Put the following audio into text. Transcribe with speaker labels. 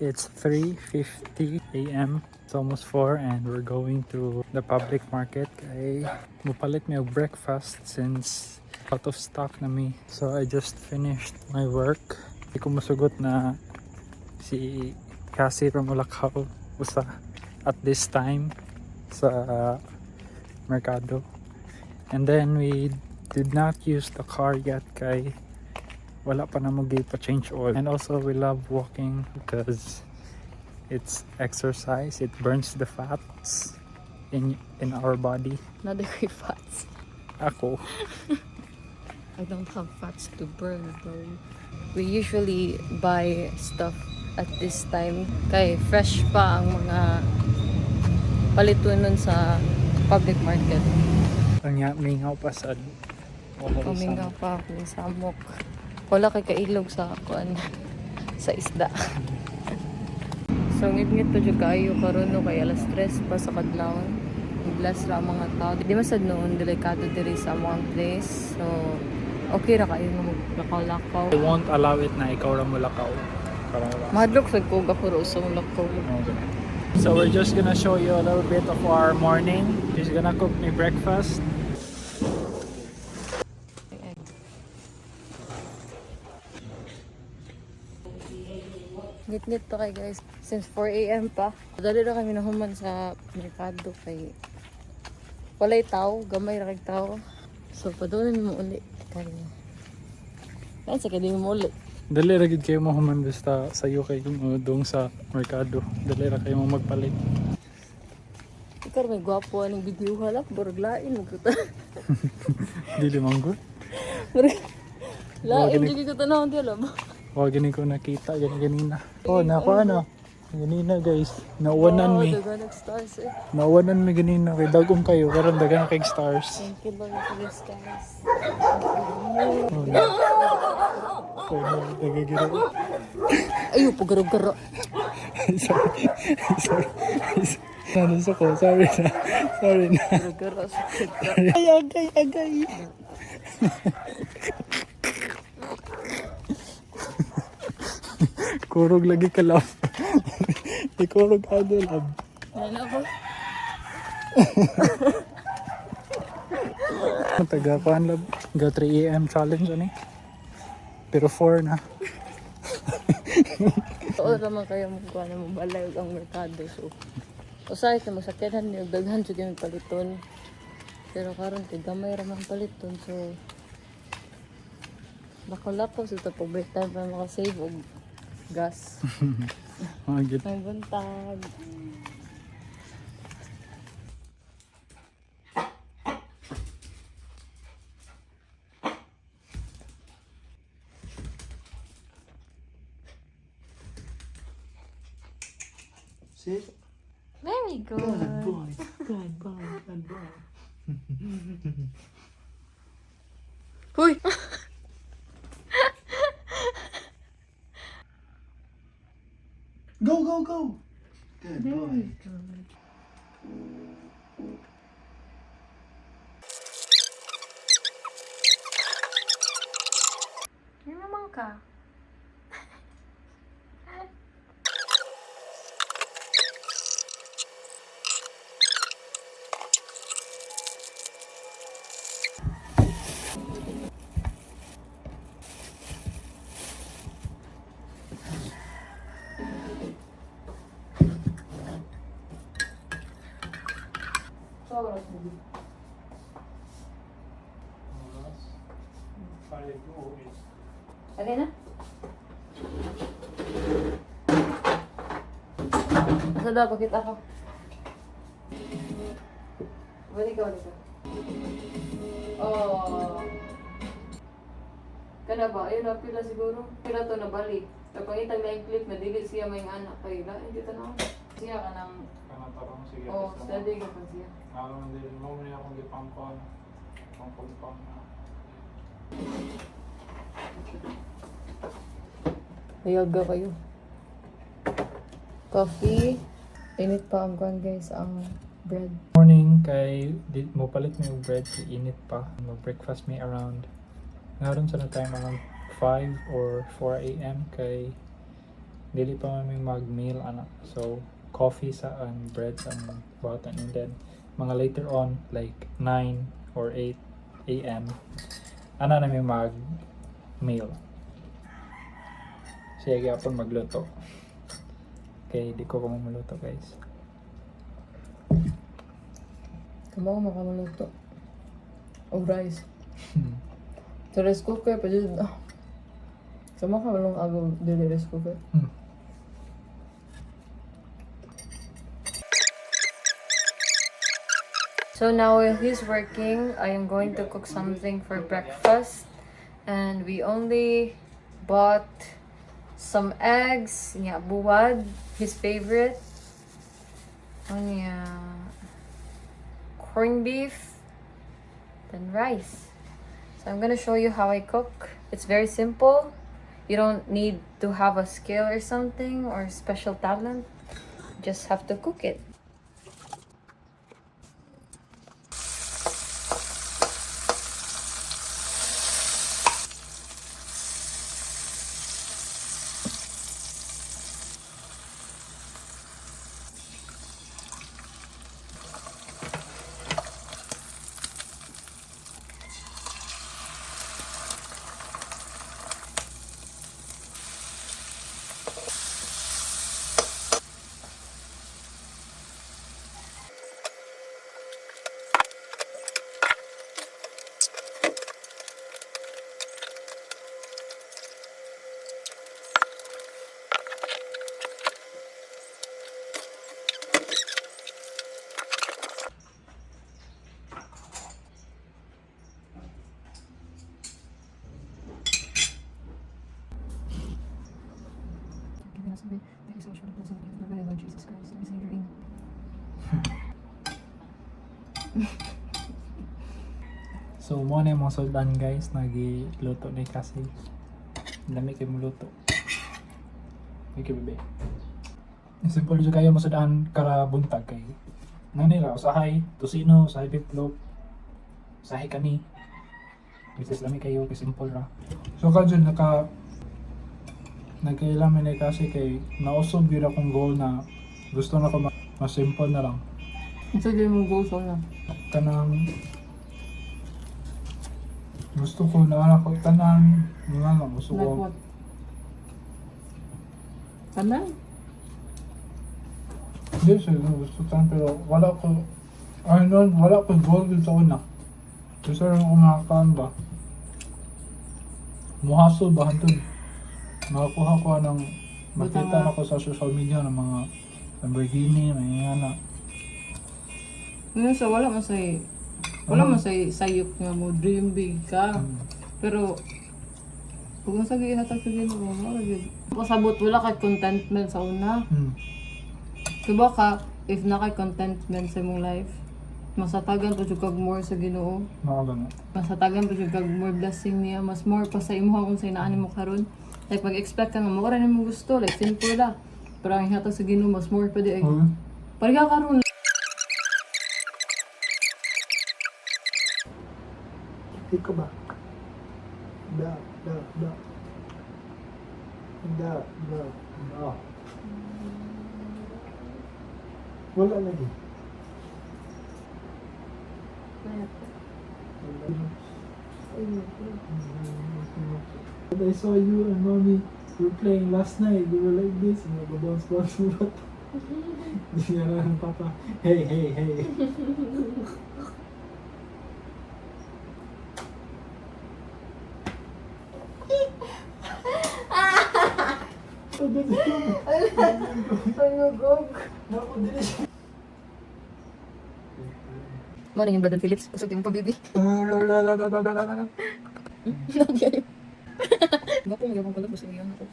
Speaker 1: It's 3:50 a.m. It's almost 4 and we're going to the public market kay mupalit mi og breakfast since out of stock na mi. So I just finished my work. Di ko musugot na si Cassie from Ulakaw usa at this time sa merkado. And then we did not use the car yet kay wala pa na mo pa change oil. And also we love walking because it's exercise. It burns the fats in our body.
Speaker 2: Not the fats.
Speaker 1: Ako.
Speaker 2: I don't have fats to burn, bro. We usually buy stuff at this time. Kay fresh pa ang mga palitunon sa public market.
Speaker 1: Ang mingaw pa sa wala
Speaker 2: Umingaw pa ako sa samok. Wala kay kailog sa kuan sa isda. So ngit-ngit to jud kaayo karon no, kay alas 3 pa sa kadlawon. Bless ra ang mga tao. Di man sad noon delikado diri sa among place. So okay ra kayo nga maglakaw-lakaw.
Speaker 1: I won't allow it na ikaw ra mo lakaw. Parang wala.
Speaker 2: Mahadlok sad ko og ako ra usa mo lakaw.
Speaker 1: Okay. So we're just gonna show you a little bit of our morning. She's gonna cook me breakfast.
Speaker 2: Ngit-ngit pa kay guys. Since 4 a.m. pa. Dali ra kami nahuman sa merkado kay walay tao, gamay ra kay tao. So padulon mo uli kay. Lain sa kay di mo uli.
Speaker 1: Dali ra gid kayo mo human basta sa UK kung dong sa merkado. Dali ra kayo mo magpalit.
Speaker 2: Ikaw may gwapo anong video halak, burag lain mo kita.
Speaker 1: Dili man good.
Speaker 2: Burag lain
Speaker 1: Wag
Speaker 2: jud ko tanawon di alam.
Speaker 1: Wa gani ko nakita gani ganina. Oh, nako ano. Ganina guys, nauwanan mi.
Speaker 2: Wow, daghan og stars eh.
Speaker 1: Nauwanan mi ganina kay dagom kayo karon daghan kay stars.
Speaker 2: Thank you Lord for the stars.
Speaker 1: Oh, no. Oh, no. Nagagiro.
Speaker 2: Ayo pagarog-garo.
Speaker 1: Sorry. Sorry. Nanuso ko. Sorry na. Sorry na.
Speaker 2: Garog-garo sa kita.
Speaker 1: Ay, agay, agay. Kurog lagi ka, love. Ikurog ka na, love.
Speaker 2: Ano ba?
Speaker 1: Taga kuan, love. Ga 3 a.m. challenge, ano eh. Pero 4 na.
Speaker 2: Oo naman kayo magkuha na mabalay og ang merkado. So, usahay ka masakyanan niyo, daghan jud yung paliton. Pero karon kay gamay ra man paliton. So, lakaw-lakaw sa tapog break time para makasave og gas.
Speaker 1: Mga gid.
Speaker 2: May buntag.
Speaker 1: Sit.
Speaker 2: Very good.
Speaker 1: Boy. Good boy. Good boy.
Speaker 2: Huy!
Speaker 1: Go, go, go! Good boy.
Speaker 2: Ano naman ka? Oras mo.
Speaker 1: Oras. 5:08.
Speaker 2: Okay na? Asa daw, pakita ko. Balik ka, balik ka. Oh. Kana ba? Ayun na, pila siguro. Pila to nabalik. Napangitag na yung clip na dili siya may anak kay la. Hindi to na. Siya ka ng
Speaker 1: Kanatarong sige.
Speaker 2: oh, steady ka pa siya.
Speaker 1: Naroon din mo man akong gipangkon. Pangkumpang na.
Speaker 2: Ayaga kayo. Coffee. Init pa ang kuan guys, ang bread.
Speaker 1: Morning kay di, mo palit mi og bread kay init pa. Mag breakfast mi around naroon sa na time around 5 or 4 a.m. kay Dili pa man mi mag-meal ana. So coffee sa and bread sa among buhatan, and then mga later on like 9 or 8 a.m. ana na mi mag meal. Siya gyapon magluto. Okay, di ko maluto, guys.
Speaker 2: Kamo makamuluto. Og rice. Sa rice cooker pa jud. Sa mga kabalong agaw dili rice cooker. So now while he's working, I am going to cook something for breakfast. And we only bought some eggs, yeah, buwad, his favorite. Yeah, corned beef, then rice. So I'm gonna show you how I cook. It's very simple. You don't need to have a skill or something or special talent. You just have to cook it. Thank you so much for the blessing of the Lord Jesus Christ, our Savior. Amen.
Speaker 1: So, mo na yung mga sultan, guys, nagiluto ni kasi. Dami kayo muluto. Thank you, bebe. Simple jud kayo masudan kara buntag kay. Nani ra usahay tosino, usahay beef loaf, usahay kani. Which is lami kayo kay simple ra. So ka jud naka nagkailaman ni kasi kay nausob gyud akong goal na gusto na ko mas simple na lang.
Speaker 2: Ito din mong goal sa una.
Speaker 1: Kanang gusto ko na ako tanan nga lang gusto
Speaker 2: Like
Speaker 1: ko
Speaker 2: what? Tanan?
Speaker 1: Hindi siya gusto tanan pero wala ko ano wala ko goal dun sa una. Gusto lang ako makakaan ba, muhasol ba hantod makakuha ko ng makita
Speaker 2: Buta nga.
Speaker 1: na ko sa social media ng mga Lamborghini mga na.
Speaker 2: Ngayon sa wala man say sayop nga mo dream big ka. Pero kung sa gihatag sa Ginoo, wala gyud. Pasabot wala kay contentment sa una. Diba ka if na kay contentment sa imong life, masatagan pa jud kag more sa Ginoo.
Speaker 1: Mga ganun.
Speaker 2: Masatagan pa jud kag more blessing niya, mas more pa sa imuha kung sa inaan nimo karon. Like mag-expect ka nga mo ra nimo gusto, like simple la. Pero ang ihatag sa Ginoo mas more pa di ay. Pareha karon.
Speaker 1: Ikaw ba? Da, da, da. Da, da, da. Wala lagi. I saw you and mommy were playing last night. You were like this and you bounce bounce bounce. Hindi na lang, Papa. Hey, hey, hey. Naku, dili siya.
Speaker 2: Morning, yung Brother Phillips. Usog yung pabibi. Nagyay. Gwapo, magyapong kulot. Basta yun ako.